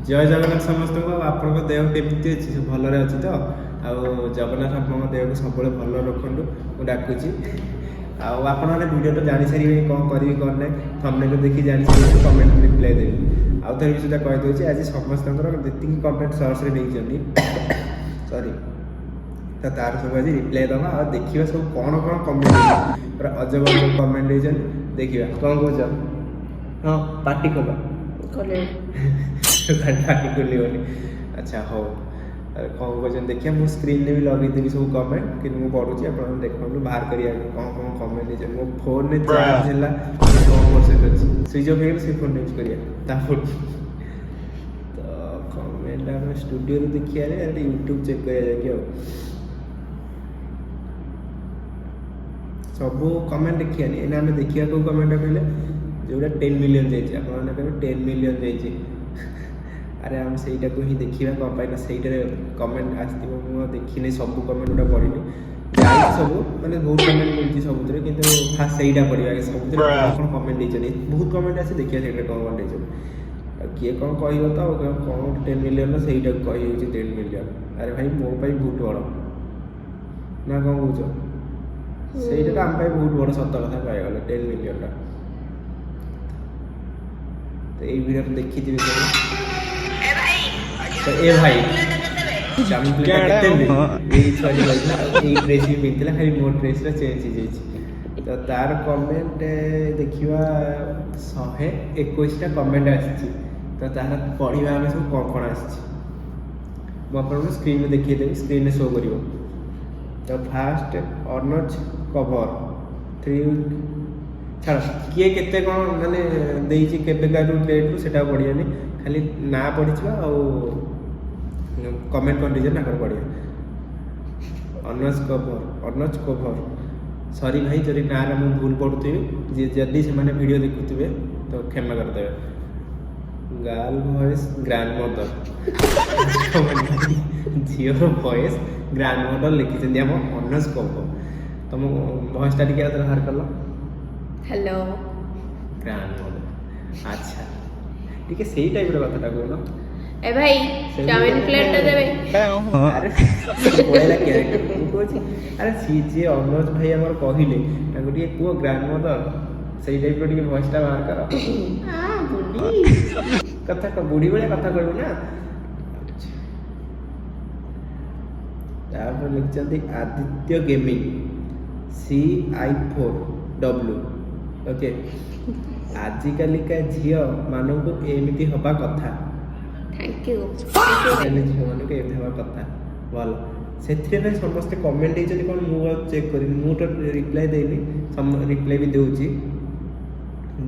ଜୟ ଜଗନ୍ନାଥ ସମସ୍ତଙ୍କୁ। ଆଉ ଆପଣଙ୍କ ଦେହ କେମିତି ଅଛି? ସବୁ ଭଲରେ ଅଛି ତ? ଆଉ ଜଗନ୍ନାଥ ଆପଣଙ୍କ ଦେହକୁ ସବୁବେଳେ ଭଲ ରଖନ୍ତୁ, ମୁଁ ଡାକୁଛି। ଆଉ ଆପଣମାନେ ଭିଡ଼ିଓଟା ଜାଣିସାରିବେ କ'ଣ କରିବି କ'ଣ ନାହିଁ, ଥମ୍ବନେଲ୍ ଦେଖି ଜାଣିସାରିବେ, କମେଣ୍ଟ ରିପ୍ଲାଏ ଦେବି। ଆଉ ଥରେ ବି ସୁଦ୍ଧା କହିଦେଉଛି, ଆଜି ସମସ୍ତଙ୍କର ଯେତିକି କମେଣ୍ଟ ସର୍ଟସରେ ଦେଇଛନ୍ତି, ସରି, ତ ତାର ସବୁ ଆଜି ରିପ୍ଲାଏ ଦେବା ଆଉ ଦେଖିବା ସବୁ କ'ଣ କ'ଣ କମେଣ୍ଟ ଦେଇଛନ୍ତି। ପୁରା ଅଜବ ଅଜବ କମେଣ୍ଟ ଦେଇଛନ୍ତି, ଦେଖିବା। କ'ଣ କହୁଛ? ହଁ, ପାଟି ଖୋଲ। କଲେ। ପାଟି ଖୋଲିବନି? ଆଚ୍ଛା ହଉ। ଆଉ କ'ଣ କହୁଛନ୍ତି ଦେଖିବା। ମୁଁ ସ୍କ୍ରିନ୍ରେ ବି ଲଗେଇଦେବି ସବୁ କମେଣ୍ଟ, କିନ୍ତୁ ମୁଁ ପଢ଼ୁଛି, ଆପଣ ଦେଖନ୍ତୁ। ବାହାର କରିବା କ'ଣ କ'ଣ କମେଣ୍ଟ ଦେଇଛନ୍ତି। ମୋ ଫୋନ୍ରେ ଚାର୍ଜ ହେଲା କମ୍ ପରସେଣ୍ଟ ଅଛି, ସୁଇଚ୍ ଅଫ୍ ହେଇଗଲେ ସେ ଫୋନ୍ ୟୁଜ୍ କରିବା ତା ଫୋନ୍। ତ କମେଣ୍ଟ ଆମେ ଷ୍ଟୁଡ଼ିଓରୁ ଦେଖିବାରେ, ୟୁଟ୍ୟୁବ୍ ଚେକ୍ କରିବା ଯାଇକି। ଆଉ ସବୁ କମେଣ୍ଟ ଦେଖିବାନି ଏଇନା, ଆମେ ଦେଖିବା କେଉଁ କମେଣ୍ଟଟା କହିଲେ ଯେଉଁଟା 10 ମିଲିୟନ୍ ଯାଇଛି। ଆପଣମାନେ କହିବେ 10 ମିଲିୟନ୍ ଯାଇଛି, ଆରେ ଆମେ ସେଇଟାକୁ ହିଁ ଦେଖିବା। କ'ଣ ପାଇଁ ନା ସେଇଟାରେ କମେଣ୍ଟ ଆସିଥିବ। ମୁଁ ଆଉ ଦେଖିନି, ସବୁ କମେଣ୍ଟ ଗୁଡ଼ା ପଢ଼ିନି। ଯାଇଛି ସବୁ, ମାନେ ବହୁତ କମେଣ୍ଟ ମିଳିଛି ସବୁଥିରେ, କିନ୍ତୁ ଫାଷ୍ଟ ସେଇଟା ପଢ଼ିବା ଆଗେ, ସବୁଥିରେ କ'ଣ କ'ଣ କମେଣ୍ଟ ଦେଇଛନ୍ତି। ବହୁତ କମେଣ୍ଟ ଅଛି, ଦେଖିବା ସେଇଟାରେ କ'ଣ କ'ଣ ଦେଇଛନ୍ତି। ଆଉ କିଏ କ'ଣ କହିବ ତ? ଆଉ କ'ଣ ଗୋଟେ 10 ମିଲିୟନ୍ର ସେଇଟାକୁ କହିହେଉଛି 10 ମିଲିୟନ୍। ଆରେ ଭାଇ, ମୋ ପାଇଁ ବହୁତ ବଡ଼ ନା, କ'ଣ କହୁଛ? ସେଇଟା ତ ଆମ ପାଇଁ ବହୁତ ବଡ଼, ସତ କଥା କହିବାକୁ ଗଲେ 10 ମିଲିୟନଟା। ତ ଏଇ ଭିଡ଼ିଓରେ ଦେଖିଥିବେ ସବୁ। ତ ଏ ଭାଇ, ଚାଉମିନ ପ୍ଲେଟ୍ଟା କେତେ ବି ଏଇ ଛୁଆଟି କହିଥିଲା, ଆଉ ଏଇ ଡ୍ରେସ୍ ବି ପିନ୍ଧିଥିଲା, ଖାଲି ମୋ ଡ୍ରେସ୍ଟା ଚେଞ୍ଜ ହେଇଯାଇଛି। ତ ତାର କମେଣ୍ଟ ଦେଖିବା, 121ଟା କମେଣ୍ଟ ଆସିଛି। ତ ତାର ପଢ଼ିବା ଆମେ ସବୁ କ'ଣ କ'ଣ ଆସିଛି। ମୁଁ ଆପଣଙ୍କୁ ସ୍କ୍ରିନ୍ରେ ଦେଖେଇଦେବି, ସ୍କ୍ରିନ୍ରେ ଶୋ କରିବ। ତ ଫାଷ୍ଟ ଅନର୍ସ କଭର ଥ୍ରୀ। ଛାଡ଼, କିଏ କେତେ କ'ଣ ମାନେ ଦେଇଛି, କେବେକାରୁ ଡେଟ୍ରୁ, ସେଇଟା ପଢ଼ିବାନି। ଖାଲି ନାଁ ପଢ଼ିଯିବା ଆଉ କମେଣ୍ଟ କ'ଣ ଦେଇଛନ୍ତି ତାଙ୍କର ପଢ଼ିବା। ଅନର୍ସ କଭର, ଅନର୍ସ କଭର, ସରି ଭାଇ, ଯଦି ନାଁରେ ମୁଁ ଭୁଲ ପଢ଼ୁଥିବି, ଯିଏ ଯଦି ସେମାନେ ଭିଡ଼ିଓ ଦେଖୁଥିବେ ତ କ୍ଷମା କରିଦେବେ। ଗାର୍ଲ ଭଏସ୍ ଗ୍ରାଣ୍ଡ ମଦର, ଝିଅର ଭଏସ୍ ଗ୍ରାଣ୍ଡ ମଦର ଲେଖିଛନ୍ତି ଆମ ଅନର୍ସ କଭର। ତମ ଭଏସ୍ଟା ଟିକେ ଆଉଥରେ ବାହାର କଲ। ହ୍ୟାଲୋ। ଗ୍ରାଣ୍ଡ ମଦର। ଆଚ୍ଛା, ଟିକେ ସେଇ ଟାଇପ୍ର କଥାଟା କହୁନ। ଏ ଭାଇ, ଚାଉମିନ ପ୍ଲେଟଟା ଦେବେ। ଆରେ ପଳେଇଲା କ୍ୟାରେକ୍ଟର। ମୁଁ କହୁଛି, ଆରେ ସିଏ ଯିଏ ଅନୁଜ ଭାଇ ଆମର କହିଲେ, ତାଙ୍କୁ ଟିକେ କୁହ ଗ୍ରାଣ୍ଡ ମଦର ସେଇ ଟାଇପ୍ର ଟିକେ ଭଏସ୍ଟା ବାହାର କର। ଆ, ବୁଢ଼ୀ କଥା କହ, ବୁଢ଼ୀ ଭଳିଆ କଥା କହିବୁ ନା। ଆଚ୍ଛା। ତାପରେ ଲେଖିଛନ୍ତି ଆଦିତ୍ୟ ଗେମିଂ CI4W, okay, ଆଜିକାଲିକା ଝିଅ ମାନଙ୍କୁ ଏମିତି ହବା କଥା। Thank you. ଆଜିକାଲି ଝିଅମାନଙ୍କୁ ଏମିତି ହେବା କଥା, ଭଲ। ସେଥିରେ ପାଇଁ ସମସ୍ତେ କମେଣ୍ଟ ଦେଇଛନ୍ତି କ'ଣ, ମୁଁ ଆଉ ଚେକ୍ କରିନି। ମୁଁ ତ ରିପ୍ଲାଏ ଦେଇନି, ରିପ୍ଲାଏ ବି ଦେଉଛି।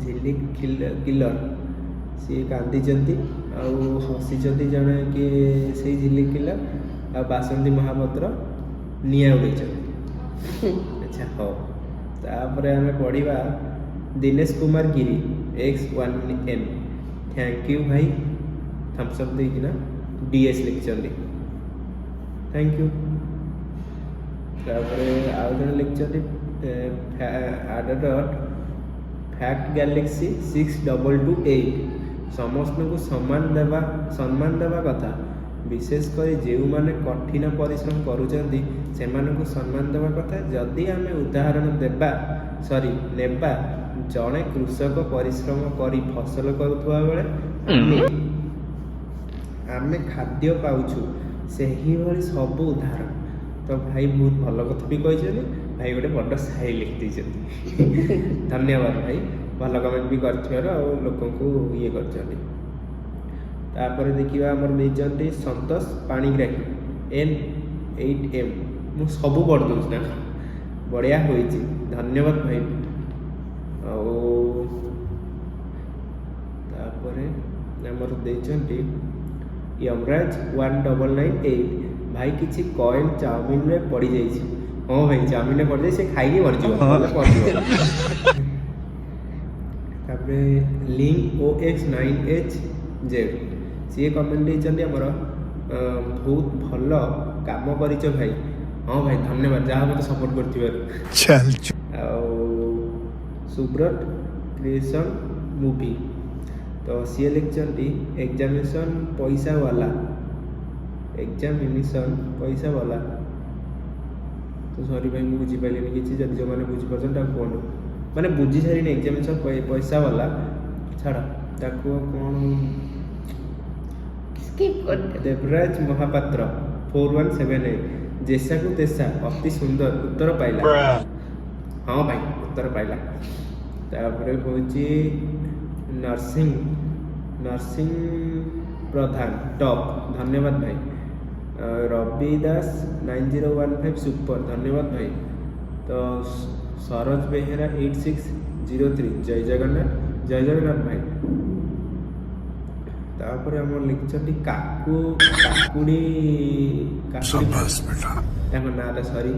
ଝିଲି କିଲର, ସିଏ କାନ୍ଦିଛନ୍ତି ଆଉ ହସିଛନ୍ତି ଜଣେ କିଏ ସେଇ ଝିଲି କିଲର, ଆଉ ବାସନ୍ତୀ ମହାପାତ୍ର ନିଆଁ ଉଡ଼େଇଛନ୍ତି। ଆଚ୍ଛା ହଉ, ତାପରେ ଆମେ ପଢ଼ିବା ଦିନେଶ କୁମାର ଗିରି X1N, thank you ଭାଇ, ଥମ୍ସ ଅପ୍ ଦେଇକିନା ଡିଏସ୍ ଲେଖିଛନ୍ତି, thank you. ତାପରେ ଆଉ ଜଣେ ଲେଖିଛନ୍ତି ଆଡ ଡଟ୍ ଫ୍ୟାକ୍ଟ ଗ୍ୟାଲେକ୍ସି 6228, ସମସ୍ତଙ୍କୁ ସମାନ ଦେବା, ସମ୍ମାନ ଦେବା କଥା, ବିଶେଷ କରି ଯେଉଁମାନେ କଠିନ ପରିଶ୍ରମ କରୁଛନ୍ତି ସେମାନଙ୍କୁ ସମ୍ମାନ ଦେବା କଥା। ଯଦି ଆମେ ଉଦାହରଣ ଦେବା, ସରି, ନେବା, ଜଣେ କୃଷକ ପରିଶ୍ରମ କରି ଫସଲ କରୁଥିବା ବେଳେ ଆମେ ଖାଦ୍ୟ ପାଉଛୁ, ସେହିଭଳି ସବୁ ଉଦାହରଣ। ତ ଭାଇ ବହୁତ ଭଲ କଥା ବି କହିଛନ୍ତି। ଭାଇ ଗୋଟେ ବଡ଼ ସାଇ ଲେଖିଦେଇଛନ୍ତି। ଧନ୍ୟବାଦ ଭାଇ, ଭଲ କମେଣ୍ଟ ବି କରିଥିବାରୁ ଆଉ ଲୋକଙ୍କୁ ଇଏ କରିଛନ୍ତି। ତାପରେ ଦେଖିବା, ଆମର ଦେଇଛନ୍ତି ସନ୍ତୋଷ ପାଣିଗ୍ରାହୀ N8M, ମୁଁ ସବୁ ପଢ଼ି ଦେଉଛି ନା, ବଢ଼ିଆ ହୋଇଛି, ଧନ୍ୟବାଦ ଭାଇ। ଆଉ ତାପରେ ଆମର ଦେଇଛନ୍ତି ୟମରାଜ 1998, ଭାଇ କିଛି କଏନ୍ ଚାଉମିନରେ ପଡ଼ିଯାଇଛି। ହଁ ଭାଇ, ଚାଉମିନରେ ପଡ଼ିଯାଇଛି, ସେ ଖାଇକି ମରିଯିବ, ନହେଲେ ମରିଯିବ। ତାପରେ ଲିଙ୍କ OX9HZ, ସିଏ କମେଣ୍ଟ ଦେଇଛନ୍ତି ଆମର, ବହୁତ ଭଲ କାମ କରିଛ ଭାଇ। ହଁ ଭାଇ, ଧନ୍ୟବାଦ, ଯାହା ମୋତେ ସପୋର୍ଟ କରିଥିବାରୁ। ଆଉ ସୁବ୍ରତ କ୍ରିଏସନ୍ ମୁଭି ତ ସିଏ ଲେଖିଛନ୍ତି ଏକ୍ଜାମିନେସନ୍ ପଇସା ବାଲା, ଏକ୍ଜାମିନେସନ୍ ପଇସା ବାଲା। ତ ସରି ଭାଇ, ମୁଁ ବୁଝିପାରିଲିନି କିଛି। ଯଦି ଯେଉଁମାନେ ବୁଝିପାରୁଛନ୍ତି ତାକୁ କୁହନ୍ତୁ। ମାନେ ବୁଝି ସାରିନି, ଏକ୍ଜାମିନେସନ୍ ପଇସା ବାଲା, ଛାଡ଼ ତାକୁ ଆଉ କ'ଣ। ସ୍କିପ୍ କରିଦିଅ। ଦେବରାଜ ମହାପାତ୍ର 4178, ଯେସାକୁ ତେସା, ଅତି ସୁନ୍ଦର ଉତ୍ତର ପାଇଲା। ହଁ ଭାଇ, ଉତ୍ତର ପାଇଲା। ତାପରେ ହେଉଛି ନର୍ସିଂ ପ୍ରଧାନ, ଟପ୍, ଧନ୍ୟବାଦ ଭାଇ। ରବି ଦାସ 9015, ସୁପର, ଧନ୍ୟବାଦ ଭାଇ। ତ ସରୋଜ ବେହେରା 8603, ଜୟ ଜଗନ୍ନାଥ, ଜୟ ଜଗନ୍ନାଥ ଭାଇ। ତାପରେ ଆମର ଲେଖିଛନ୍ତି କାକୁ କାକୁଡ଼ି କାକୁଡ଼ି, ତାଙ୍କ ନାଁଟା ସରି।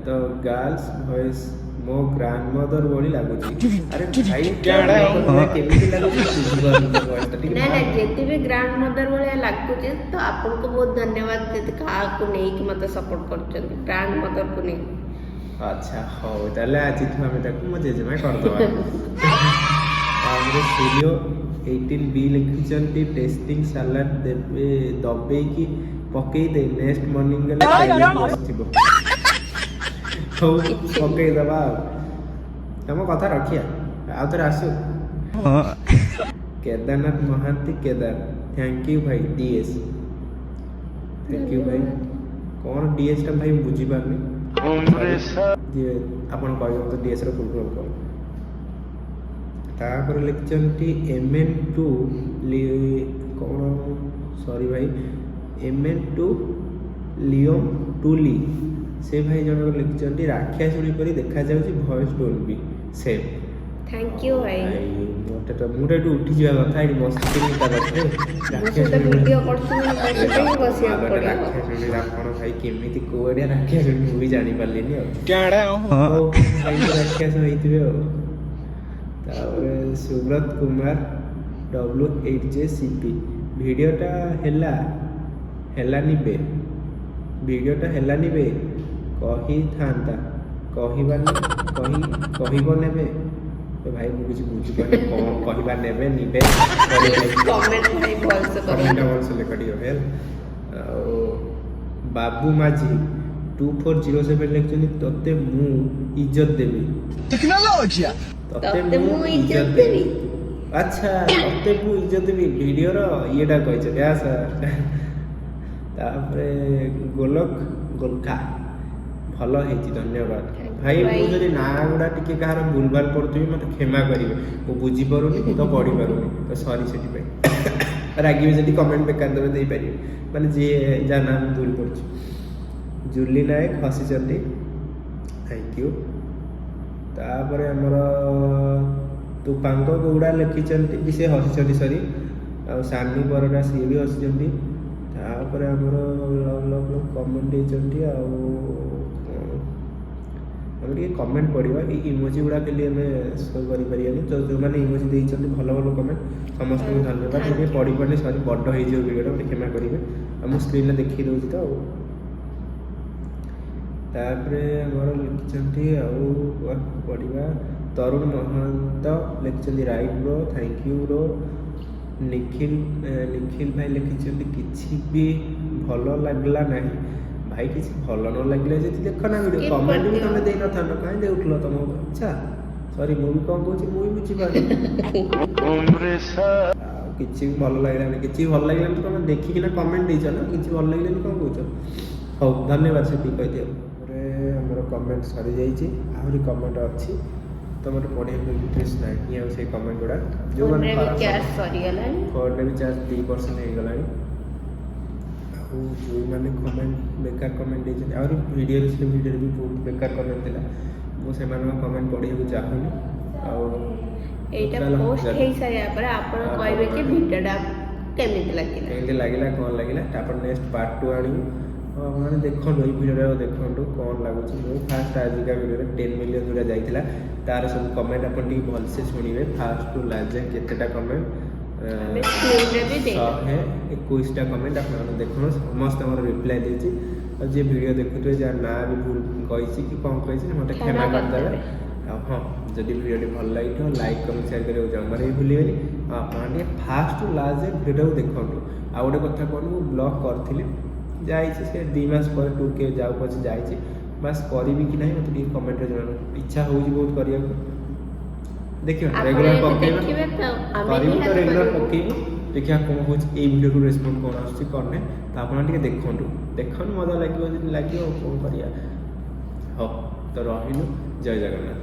ତ ଗାର୍ଲସ ଭଏସ୍ ମୋ ଗ୍ରାଣ୍ଡ ମଦର ଭଳି ଲାଗୁଛି। ଆରେ ଭାଇ, grandmother ଭଳିଆ କେମିତି ଲାଗୁଛି ବୁଝିପାରୁନି ତୋ voice ଟା ଟିକେ। ନା ନା, ଯଦି ବି ଗ୍ରାଣ୍ଡ ମଦର ଭଳିଆ ଲାଗୁଛି ତ ଆପଣଙ୍କୁ ବହୁତ ଧନ୍ୟବାଦ, ଯଦି କାହାକୁ ନେଇକି ମତେ ସପୋର୍ଟ କରୁଛନ୍ତି ଗ୍ରାଣ୍ଡ ମଦରକୁ ନେଇକି। ଆଚ୍ଛା ହଉ, ତାହେଲେ ଆଜିଠୁ ଆମେ ତାକୁ ମୋ ଜେଜେମା କରିଦେବା। ତାପରେ ସୂର୍ଯ୍ୟ 18 ବି ଲେଖିଛନ୍ତି ଟେଷ୍ଟିଂ ସାଲାଡ଼ ଦେବେ, ଦବେଇକି ପକେଇ ଦେ, ନେକ୍ସଟ ମର୍ଣ୍ଣିଂ ଗଲେ ଟାଇମ୍ ବସିଥିବ। ହଉ, ପକେଇଦବା ଆଉ ତମ କଥା ରଖିବା, ଆଉ ଥରେ ଆସୁ। କେଦାରନାଥ ମହାନ୍ତି କେଦାର, thank you ଭାଇ, ଡିଏସ୍, thank you ଭାଇ। କ'ଣ ଡିଏସ୍ଟା ଭାଇ, ମୁଁ ବୁଝିପାରୁନି। ଯିଏ ଆପଣ କହିବେ ମୋତେ ଡିଏସ୍ର ଫୁଲ୍ ଫର୍ମ କ'ଣ। ତାପରେ ଲେଖିଛନ୍ତି ଏମ୍ ଏନ୍ ଟୁ କ'ଣ, ସରି ଭାଇ, ଏମ୍ ଏନ୍ ଟୁ ଲିଓମ୍ ଟୁଲି, ସେ ଭାଇ ଜଣକ ଲେଖିଛନ୍ତି ରାକ୍ଷାସୁଣୀ ପରି ଦେଖାଯାଉଛି, voice tone B same. Thank you ଭାଇ। ମୋତେ ତ ମୁଁ ତ ଏଠୁ ଉଠିଯିବା କଥା, ଏଠି ବସିଥିଲି ତା ପାଖରେ। ମୋ ସହିତ ଭିଡ଼ିଓ କରୁଛି ମାନେ ମୋ ସହିତ ହିଁ ବସିବାକୁ ପଡ଼ିବ। ରାକ୍ଷାସୁଣୀ ଆପଣ ଭାଇ କେମିତି କୋଉଆଡ଼ିଆ ରାକ୍ଷାସୁଣୀ ମୁଁ ବି ଜାଣିପାରିଲିନି। ଆଉ ହଉ ଭାଇ ତ ରାକ୍ଷସ ହେଇଥିବେ। ଆଉ ତାପରେ ସୁବ୍ରତ କୁମାର W8JCP, ଭିଡ଼ିଓଟା ହେଲା ହେଲାନି ବେ, ଭିଡ଼ିଓଟା ହେଲାନି ବେ, କହିଥାନ୍ତା କହିବାନି କହି କହିବ ନେବେ। ଏ ଭାଇ, ମୁଁ କିଛି ବୁଝିପାରୁନି, କ'ଣ କହିବା ନେବେ ନିବେ। ସରି ଭାଇ। କମେଣ୍ଟ ଭାଇ ଭଲସେ କମେଣ୍ଟଟା କରନ୍ତୁ। ଭଲସେ ଲେଖ ଟିକେ ହେଲା। ଆଉ ବାବୁ ମାଝୀ 2407 ଲେଖିଛନ୍ତି ତୋତେ ମୁଁ ଇଜ୍ଜତ ଦେବି। ତତେ ମୁଁ ଇଜ୍ଜତ ଦେବି। ଆଚ୍ଛା, ତତେ ମୁଁ ଇଜ୍ଜତ ଦେବି ଭିଡ଼ିଓର ଇଏଟା କହିଛନ୍ତି। ଆ ସାର୍। ତାପରେ ଗୋଲକ ଗୋଲଖା, ଭଲ ହେଇଛି, ଧନ୍ୟବାଦ। Thank you ଭାଇ। ମୁଁ ଭାଇ। ଯଦି ନାଁ ଗୁଡ଼ା ଟିକେ କାହାର ଭୁଲଭାଲ ପଢ଼ୁଥିବି ମୋତେ କ୍ଷମା କରିବେ। ମୁଁ ବୁଝିପାରୁନି ତ ପଢ଼ିପାରୁନି, ତ ସରି ସେଥିପାଇଁ। ରାଗିବେ ଯଦି କମେଣ୍ଟ ବେକାର ଦେବେ, ଦେଇପାରିବେ, ମାନେ ଯିଏ ଯାହା ନାଁ ମୁଁ ଭୁଲ ପଢ଼ୁଛି। ଜୁଲି ନାୟକ ହସିଛନ୍ତି, thank you. ତାପରେ ଆମର ତୁପାଙ୍କ ଗୌଡ଼ା ଲେଖିଛନ୍ତି ବି, ସେ ହସିଛନ୍ତି, ସରି। ଆଉ ସାନୁ ବରଡ଼ା, ସିଏ ବି ହସିଛନ୍ତି। ତାପରେ ଆମର ଲଭ୍ ଲଭ୍ ଲଭ୍ କମେଣ୍ଟ ଦେଇଛନ୍ତି। ଆଉ କ'ଣ, ଆମେ ଟିକେ କମେଣ୍ଟ ପଢ଼ିବା। ଏଇ ଇମୋଜି ଗୁଡ଼ା ଖାଲି ଆମେ ଶୋ କରିପାରିବାନି। ତ ଯେଉଁମାନେ ଇମୋଜି ଦେଇଛନ୍ତି, ଭଲ ଭଲ କମେଣ୍ଟ, ସମସ୍ତଙ୍କୁ ଧନ୍ୟବାଦ। ମୁଁ ଟିକେ ପଢ଼ିପାରୁନି, ସରି, ବଡ଼ ହେଇଯିବ ଭିଡ଼ିଓଟା, ମୋତେ କ୍ଷମା କରିବେ। ଆଉ ମୁଁ ସ୍କ୍ରିନ୍ରେ ଦେଖେଇ ଦେଉଛି ତ। ଆଉ ତାପରେ ଆମର ଲେଖିଛନ୍ତି, ଆଉ ପଢ଼ିବା, ତରୁଣ ମହାନ୍ତ ଲେଖିଛନ୍ତି right bro, thank you bro। Nikhil Nikhil ଭାଇ ଲେଖିଛନ୍ତି କିଛି ବି ଭଲ ଲାଗିଲା ନାହିଁ। ଭାଇ, କିଛି ଭଲ ନ ଲାଗିଲା ଯଦି ଦେଖ ନା ଭିଡ଼ିଓ, Skip comment ବି କରିଦିଅ। ତମେ ଦେଇନଥାନ୍ତ, କାହିଁ ଦେଉଥିଲ ତମ ଇଚ୍ଛା। ସରି, ମୁଁ ବି କ'ଣ କହୁଛି ମୁଁ ବି ବୁଝିପାରୁନି। ଆଉ କିଛି ବି ଭଲ ଲାଗିଲାନି, କିଛି ବି ଭଲ ଲାଗିଲାନି ତ ତମେ ଦେଖିକିନା କମେଣ୍ଟ ଦେଇଛ ନା, କିଛି ଭଲ ଲାଗିଲାନି କ'ଣ କହୁଛ? ହଉ, ଧନ୍ୟବାଦ, ସେତିକି କହିଦିଅ। ତାପରେ ଆମର କମେଣ୍ଟ ସରିଯାଇଛି, ଆହୁରି କମେଣ୍ଟ ଅଛି ତ ମୋତେ ପଢ଼ିବାକୁ ଇଣ୍ଟରେଷ୍ଟ ନାହିଁ। ଆଉ ସେଇ କମେଣ୍ଟ ଗୁଡ଼ା ଯେଉଁମାନେ ଫୋନରେ ବି ଖରାପ ଚାର୍ଜ ସରିଗଲାଣି। ଫୋନରେ ବି ଚାର୍ଜ 2% ହେଇଗଲାଣି। ଆଉ ଯେଉଁମାନେ କମେଣ୍ଟ ବେକାର କମେଣ୍ଟ ଦେଇଛନ୍ତି, ଆହୁରି ଭିଡ଼ିଓରେ, ସେ ଭିଡ଼ିଓରେ ବି ବହୁତ ବେକାର କମେଣ୍ଟ ଥିଲା, ମୁଁ ସେମାନଙ୍କ କମେଣ୍ଟ ପଢ଼ିବାକୁ ଚାହୁଁନି। ଆଉ ଏଇଟା ଚାଲ, ପୋଷ୍ଟ ଚାଲ। ହେଇସାରିବା ପରେ ଆପଣ ଆପଣ କହିବେ କି କହିବେ। ଭିଡ଼ିଓଟା କେମିତି ଲାଗିଲା। କେମିତି ଲାଗିଲା, କ'ଣ ଲାଗିଲା, ତାପରେ ନେକ୍ସଟ ପାର୍ଟ 2 ଆଣିବୁ। ଆଉ ଆପଣମାନେ ଦେଖନ୍ତୁ, ଏଇ ଭିଡ଼ିଓଟା ଦେଖନ୍ତୁ କ'ଣ ଲାଗୁଛି। ମୁଁ ଫାଷ୍ଟ ଆଜିକା ଭିଡ଼ିଓରେ 10 ମିଲିୟନ୍ ଯେଉଁଟା ଯାଇଥିଲା ତାର ସବୁ କମେଣ୍ଟ ଆପଣ ଟିକେ ଭଲସେ ଶୁଣିବେ, ଫାଷ୍ଟ ଟୁ ଲାଷ୍ଟ ଯାଏଁ କେତେଟା କମେଣ୍ଟ। ଆମେ ସ୍କ୍ରିନରେ ବି ଦେଇଦେବୁ। 121ଟା କମେଣ୍ଟ ଆପଣମାନେ ଦେଖନ୍ତୁ, ସମସ୍ତଙ୍କର ରିପ୍ଲାଏ ଦେଇଛି। ଆଉ ଯିଏ ଭିଡ଼ିଓ ଦେଖୁଥିବେ, ଯାହା ନାଁ ବି ଭୁଲ କହିଛି କି କ'ଣ କହିଛି, ସେ ମୋତେ କ୍ଷମା କ୍ଷମା କରିଦେବେ। କରିଦେବେ। ଆଉ ହଁ, ଯଦି ଭିଡ଼ିଓଟି ଭଲ ଲାଗିଥିବ ଲାଇକ୍, କମେଣ୍ଟ, ସେୟାର କରିବାକୁ ଜମାରେ ବି ଭୁଲିବେନି। ଆଉ ଆପଣ ଟିକେ ଫାଷ୍ଟରୁ ଲାଷ୍ଟ ଯାଏ ଭିଡ଼ିଓଟାକୁ ଦେଖନ୍ତୁ। ଆଉ ଗୋଟେ କଥା କ'ଣ, ମୁଁ ବ୍ଲଗ୍ କରିଥିଲି, ଯାଇଛି, ସେ 2 ମାସ ପରେ 2K ଯାଉ ପଛେ ଯାଇଛି। ବାସ୍, କରିବି କି ନାହିଁ ମୋତେ ଟିକେ କମେଣ୍ଟରେ ଜଣାନ୍ତୁ। ଇଚ୍ଛା ହେଉଛି ବହୁତ କରିବାକୁ, ଦେଖିବା। ଆପଣ ରେଗୁଲାର ଯଦି ପକେଇବା। ଦେଖିବେ ତ ଆମେ କରିବୁ ତ ନିହାତି ରେଗୁଲାର କରିବୁ। ପକେଇବୁ। ଦେଖିବା କ'ଣ ହେଉଛି, ଏଇ ଭିଡ଼ିଓରୁ ରେସ୍ପନ୍ସ କ'ଣ ଆସୁଛି କ'ଣ ନାହିଁ। ତ ଆପଣ ଟିକେ ଦେଖନ୍ତୁ, ଦେଖନ୍ତୁ, ମଜା ଲାଗିବ ଯଦି ଲାଗିବ। ଆଉ କ'ଣ କରିବା? ହଉ, ତ ରହିଲୁ, ଜୟ ଜଗନ୍ନାଥ।